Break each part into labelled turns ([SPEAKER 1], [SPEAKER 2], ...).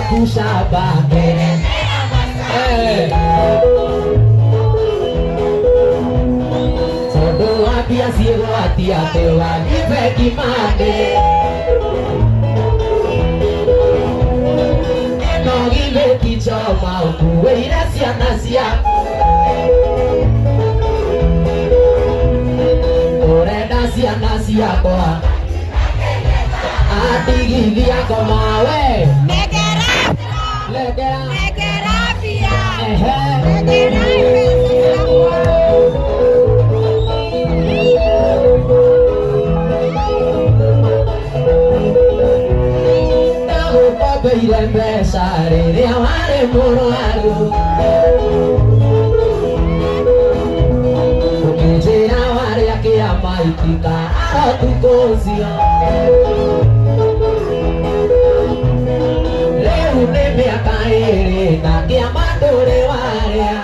[SPEAKER 1] Gwaku camba. Eh. Tondũ wa mbia ciĩgwati atĩ wathiĩ bengi mande. Ĩno githĩ ti choma ũkuĩire ciana ciaku. Ũrenda ciana ciakwa atigithia ngoma we.
[SPEAKER 2] Negera.
[SPEAKER 1] Legera.
[SPEAKER 2] Negera mbia.
[SPEAKER 1] Ehe.
[SPEAKER 2] Negera mbeca ciakwa.
[SPEAKER 1] Ndagũkombeire mbeca rĩrĩa warĩ mũrwaru. Ũkĩnjĩra warĩa kĩama itika ũtukũ ũcio. Rĩu nĩ mĩaka ĩrĩ na kĩama ndũrĩ warĩa.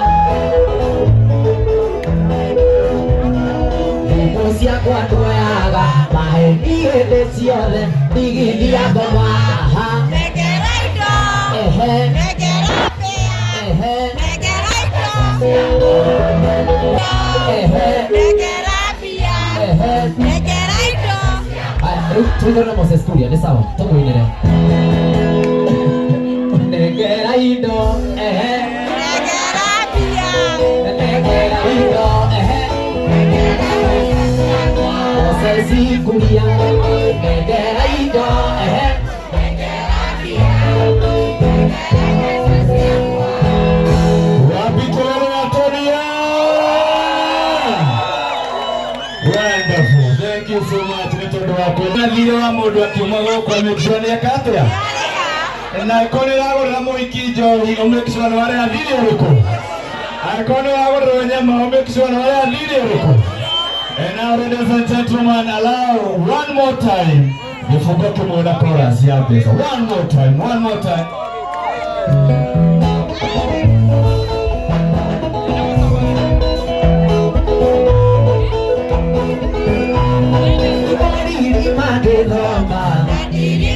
[SPEAKER 1] Thimũ ciakwa tuoyaga maheni hĩndĩ ciothe ndigithia ngoma aha.
[SPEAKER 2] Negera indo.
[SPEAKER 1] Ehe.
[SPEAKER 2] Negera mbia.
[SPEAKER 1] Ehe.
[SPEAKER 2] Negera indo.
[SPEAKER 1] Ehe.
[SPEAKER 2] Negera mbia.
[SPEAKER 1] Ehe.
[SPEAKER 2] Negera indo.
[SPEAKER 1] Aya, rĩu tũinĩre na Moses Kuria nĩ sawa, tũmũinĩre. Nengera indo, ehe.
[SPEAKER 2] Negera mbia.
[SPEAKER 1] Nengera indo, ehe. Moses Kuria, nengera indo, ehe.
[SPEAKER 3] Wapi kelele ya Tonia? Wonderful. Thank you so much nĩ tondũ wa kwenda thirĩ wa mũndũ akiuma gũkũ make sure nĩ eka atĩa na angĩkorwo nĩ ũragũrĩra mũhiki njohi ũ make sure nĩ warĩha thirĩ ũrĩkũ, angĩkorwo nĩ wagũrĩrwo nyama ũ make sure nĩ warĩha thirĩ ũrĩkũ. And now, ladies and gentlemen, allow one more time gĩbungo kĩmwe na chorus ya mbeca. One more time, one more time.
[SPEAKER 1] Mariri magĩthoma.
[SPEAKER 2] Ndirĩ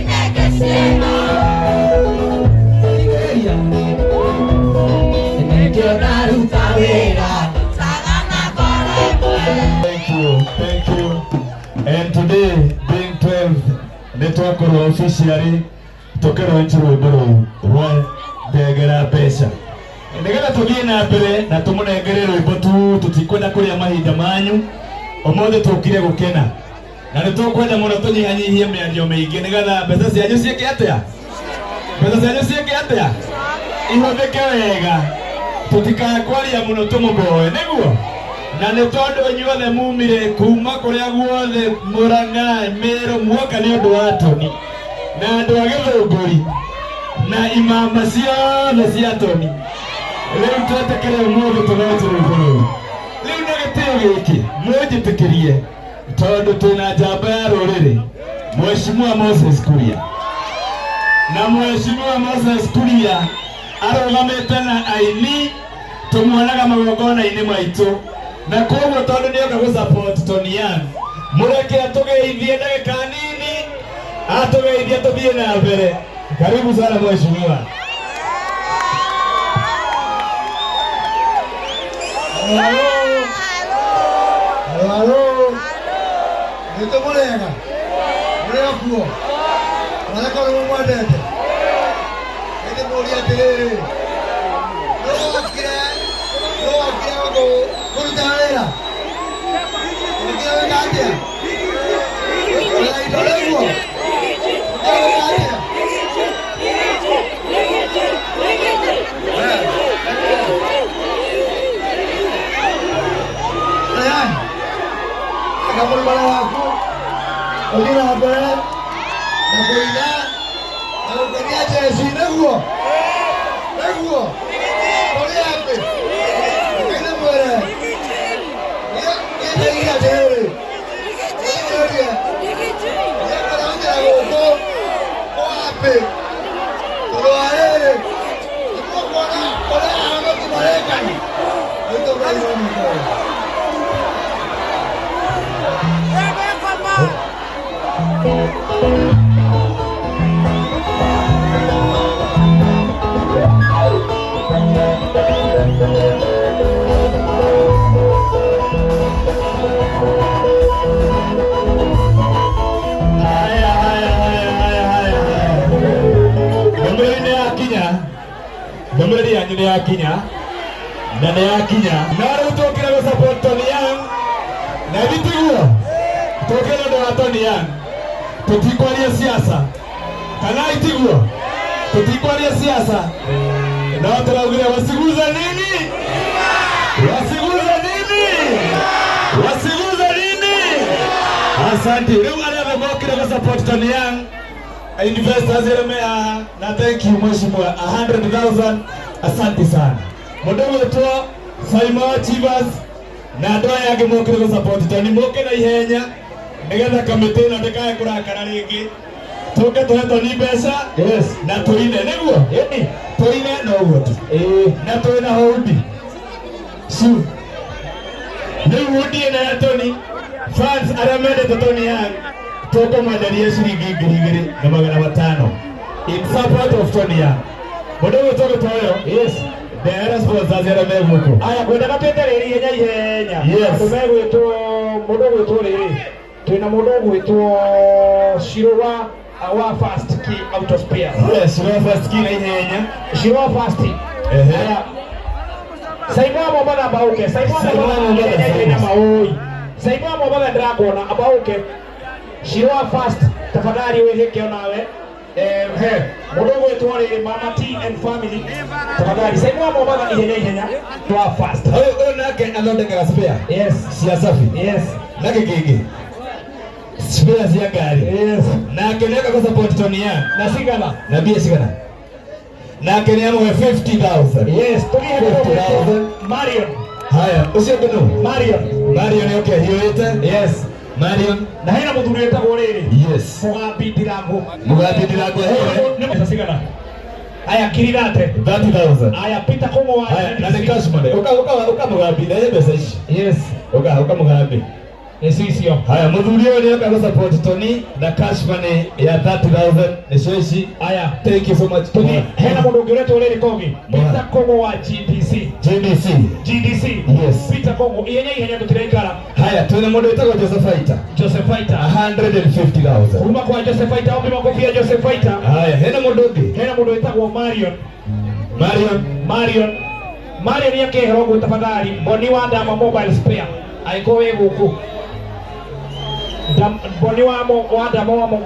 [SPEAKER 1] Thikĩrĩria. Nĩkĩo ndaruta wĩra.
[SPEAKER 3] Thank you, thank you. And today, being 12, nĩ twakorwo officially tũkĩlaunch rwĩmbo rũu rwa ndengera mbeca nĩgetha tũthiĩ na mbere na tũmũnengere rwĩmbo tu. Tũtikwenda kũrĩa mahinda manyu. Ũmũthĩ tũkire gũkena na nĩ tũkwenda mũno tũnyihanyihie mĩario mĩingĩ nĩgetha mbeca cianyu ciĩke atĩa, mbeca cianyu ciĩke atĩa, ihũthĩke wega. Tũtikakwaria mũno tũmũgoe nĩguo na nĩ tondũ inyuothe mumire kuma kũrĩa guothe, Mũrang'a, Mĩrũ, muoka nĩ ũndũ wa Toni na andũ a Gĩthũngũri na imama ciothe cia Toni. Rĩu twetĩkĩre ũmũthĩ tũlaunch rwĩmbo rũu rĩu na gĩtĩo gĩkĩ mũnjĩtĩkĩrie tondũ twĩna njamba ya rũrĩrĩ, Mheshimiwa Moses Kuria, na Mheshimiwa Moses Kuria arũgamĩte na aini tũmuonaga magongona-inĩ maitũ, na koguo tondũ nĩoka gũ support Tonian, mũreke atũgeithie ndagĩka nini, atũgeithie tũthiĩ na mbere. Karibu sana, mheshimiwa.
[SPEAKER 4] Halo, halo. Nĩ tũmũrega. Mũrĩ o kuo? Mwanake nĩ mũmwendete? Nĩ ndĩmũrie atĩrĩrĩ. Nũ wokire gũkũ kũruta wĩra? Wokire gwĩka atĩa? Wĩra indo nĩguo? Wokire gwĩka atĩa? Ryan, eka mũrũmano waku ũthiĩ na mbere na kũina na gũkenia jeci nĩguo nĩguo tũrĩ happy. Reke ndĩmwĩre niĩ atĩrĩrĩ, thikĩrĩrie, nĩngũraunjĩra gũkũ kũ happy tondũ wa rĩrĩ nĩmũkuona ũrĩa ahonoki marekana nĩtũkairwo mĩkoro.
[SPEAKER 3] Ndũmĩrĩri yanyu nĩ yakinya na nĩ yakinya na rĩu tũkire gũ support Tony Young na gĩtiguo tũkire nĩ ũndũ wa Tony Young tũtikwaria siasa kana itiguo tũtikwaria siasa no tũraugire wasiguze nini, wasiguze nini, wasiguze nini. Asante. Rĩu arĩa othe mokire gũ support Tony Young, investors arĩa me haha, na thank you mheshimiwa, 100,000, asante sana. Mũndũ gwĩtwo Simon Chivas na andũ aya angĩ mokire gũ support Tony, moke na ihenya nĩgetha kamĩtĩ ĩno ndĩkae kũrakara rĩngĩ, tũke tũhe Tony mbeca.
[SPEAKER 1] Yes.
[SPEAKER 3] Na tũine nĩguo.
[SPEAKER 1] Ĩni.
[SPEAKER 3] Tũine no ũguo tu.
[SPEAKER 1] Ĩĩ.
[SPEAKER 3] Na twĩna hoodie su rĩu hoodie ĩno ya Tony, fans arĩa mendete Tony Young, tũkũmwenderia ciringi 2500 in support of Tony Young. Mũndũ ũyũ tũgĩtoyo.
[SPEAKER 1] Yes.
[SPEAKER 3] Ndehera sponsors arĩa me gũkũ.
[SPEAKER 1] Aya, ngwendaga twĩte rĩrĩ ihenya ihenya.
[SPEAKER 3] Yes.
[SPEAKER 1] Andũ megwĩtwo, mũndũ ũgwĩtwo rĩrĩ, twĩna mũndũ ũgwĩtwo Shiro wa Fast Key Auto Spare.
[SPEAKER 3] Yes, Shiro Fast Key na ihenya.
[SPEAKER 1] Shiro wa Fast.
[SPEAKER 3] Ehe.
[SPEAKER 1] Aya. Saimo wa Mombatha ambauke. Saimo wa
[SPEAKER 3] Saimo wa
[SPEAKER 1] Mombatha
[SPEAKER 3] Mombatha,
[SPEAKER 1] ihenya ihenya
[SPEAKER 3] Saimo.
[SPEAKER 1] maũi. Saimo wa Mombatha ndĩrakuona ambauke. Shiro wa Fast tafadhali wĩhĩke onawe. He mũndũ ũgwĩtwo rĩrĩ Mama T and family tafadhali. Saimo wa Mombatha ihenya ihenya wa Fast.
[SPEAKER 3] Ũyũ ũyũ nake athondekaga spare
[SPEAKER 1] Yes.
[SPEAKER 3] cia safi.
[SPEAKER 1] Yes.
[SPEAKER 3] Nake kĩngĩ spare cia ngari.
[SPEAKER 1] Yes.
[SPEAKER 3] Nake nĩoka gũ support Tony Young.
[SPEAKER 1] Na cigana?
[SPEAKER 3] Na mbia cigana? Nake nĩ amũhe 50,000.
[SPEAKER 1] Yes, tũgĩe
[SPEAKER 3] 50,000.
[SPEAKER 1] Marion.
[SPEAKER 3] Haya, ũcio ũngĩ nũ?
[SPEAKER 1] Marion.
[SPEAKER 3] Marion oke ahiũhĩte.
[SPEAKER 1] Yes.
[SPEAKER 3] Marion.
[SPEAKER 1] Na hena mũthuri wĩtagwo rĩrĩ.
[SPEAKER 3] Yes.
[SPEAKER 1] Mũgambi Ndirango.
[SPEAKER 3] Mũgambi Ndirango hewe.
[SPEAKER 1] Nĩ mbeca cigana? Aya, kirirate.
[SPEAKER 3] 30,000.
[SPEAKER 1] Aya, Peter Kong'o wa
[SPEAKER 3] Haya, na nĩ cash money. Ũka ũka ũka mũgambi, rehe mbeca ici.
[SPEAKER 1] Yes.
[SPEAKER 3] Ũka ũka mũgambi.
[SPEAKER 1] Nĩcio icio.
[SPEAKER 3] Haya, mũthuri ũyũ nĩoka gũ support Tony na cash money ya 30,000 nĩcio ici.
[SPEAKER 1] Aya.
[SPEAKER 3] Thank you so much.
[SPEAKER 1] Tũthiĩ hena mũndũ ũngĩ ũretwo rĩrĩ Kogi.
[SPEAKER 3] Mwana.
[SPEAKER 1] Peter Kong'o wa GDC.
[SPEAKER 3] GDC.
[SPEAKER 1] GDC.
[SPEAKER 3] Yes.
[SPEAKER 1] Peter Kong'o ihenya ihenya tũtiraikara.
[SPEAKER 3] Haya, twĩna mũndũ wĩtagwo Joseph Fighter.
[SPEAKER 1] Joseph Fighter.
[SPEAKER 3] 150,000.
[SPEAKER 1] Kuma kwa Joseph Fighter, ombi makofi ya Joseph Fighter.
[SPEAKER 3] Haya, hena mũndũ ũngĩ.
[SPEAKER 1] Hena mũndũ wĩtagwo Marion.
[SPEAKER 3] Marion.
[SPEAKER 1] Marion. Marion akehera ũguo tafadhali. Boni wa Dama Mobile Spare. Angĩkorwo wĩ gũkũ. Boni wa mo, wa Dama wa mo,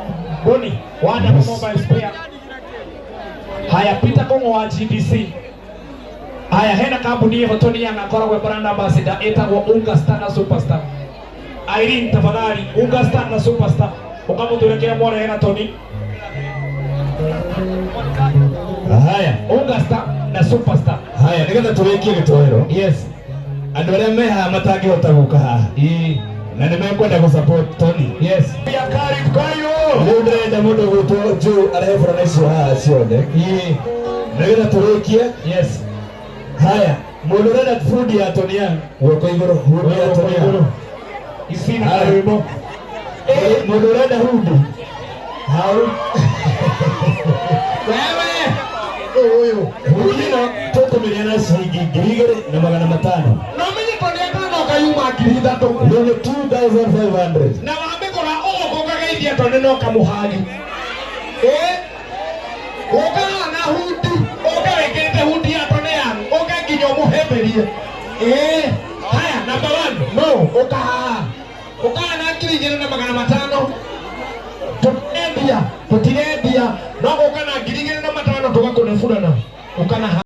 [SPEAKER 1] Boni wa Dama
[SPEAKER 3] Yes.
[SPEAKER 1] Mobile Spare. Haya, Peter Kong'o wa GDC. Haya, hena kambuni ĩho Tony Young akoragwo e brand ambassador ĩtagwo Unga Star na Superstar. Irene tafadhali, Unga Star na Superstar. Ũkamũtwĩre kĩrĩa mwarehera Tony.
[SPEAKER 3] Haya.
[SPEAKER 1] Unga Star na Superstar.
[SPEAKER 3] Haya, nĩgetha tũrĩkie gĩtoero.
[SPEAKER 1] Yes.
[SPEAKER 3] Andũ arĩa me haha matangĩhota gũka haha
[SPEAKER 1] Ĩĩ.
[SPEAKER 3] na nĩ mekwenda gũ support Tony.
[SPEAKER 1] Yes. Ya Karib Kayo.
[SPEAKER 3] Rĩu ndĩrenda mũndũ ũgwĩtwo Joe arehe burana icio haha ciothe.
[SPEAKER 1] Ĩĩ.
[SPEAKER 3] Nĩgetha tũrĩkie.
[SPEAKER 1] Yes.
[SPEAKER 3] Haya, mũndũ ũrenda bundi ya Tony Young, guoko igũrũ, bundi ya Tony Young.
[SPEAKER 1] Ici na
[SPEAKER 3] Haya.
[SPEAKER 1] rwĩmbo.
[SPEAKER 3] Mũndũ ũrenda hundi hau.
[SPEAKER 1] Wewe. Ũyũ.
[SPEAKER 3] Hundi ĩno tũkũmĩrĩa na ciringi 2500.
[SPEAKER 1] No menye Tony Young no kayuma 3000.
[SPEAKER 3] Rĩu nĩ 2500.
[SPEAKER 1] Na wamĩgũra ũgũka ũkageithia Tony no kamũhagi. Ĩ. Ũka na hundi, ũka wĩkĩrĩte hundi ya Tony Young, ũka nginya ũmũhĩmbĩrie. Ĩ. Haya, number 1. No, ũka haha. Ũka na 2500. Tũtirendia, tũtirendia. No gũka na 2500 tũgakũne burana. Ũka na haha.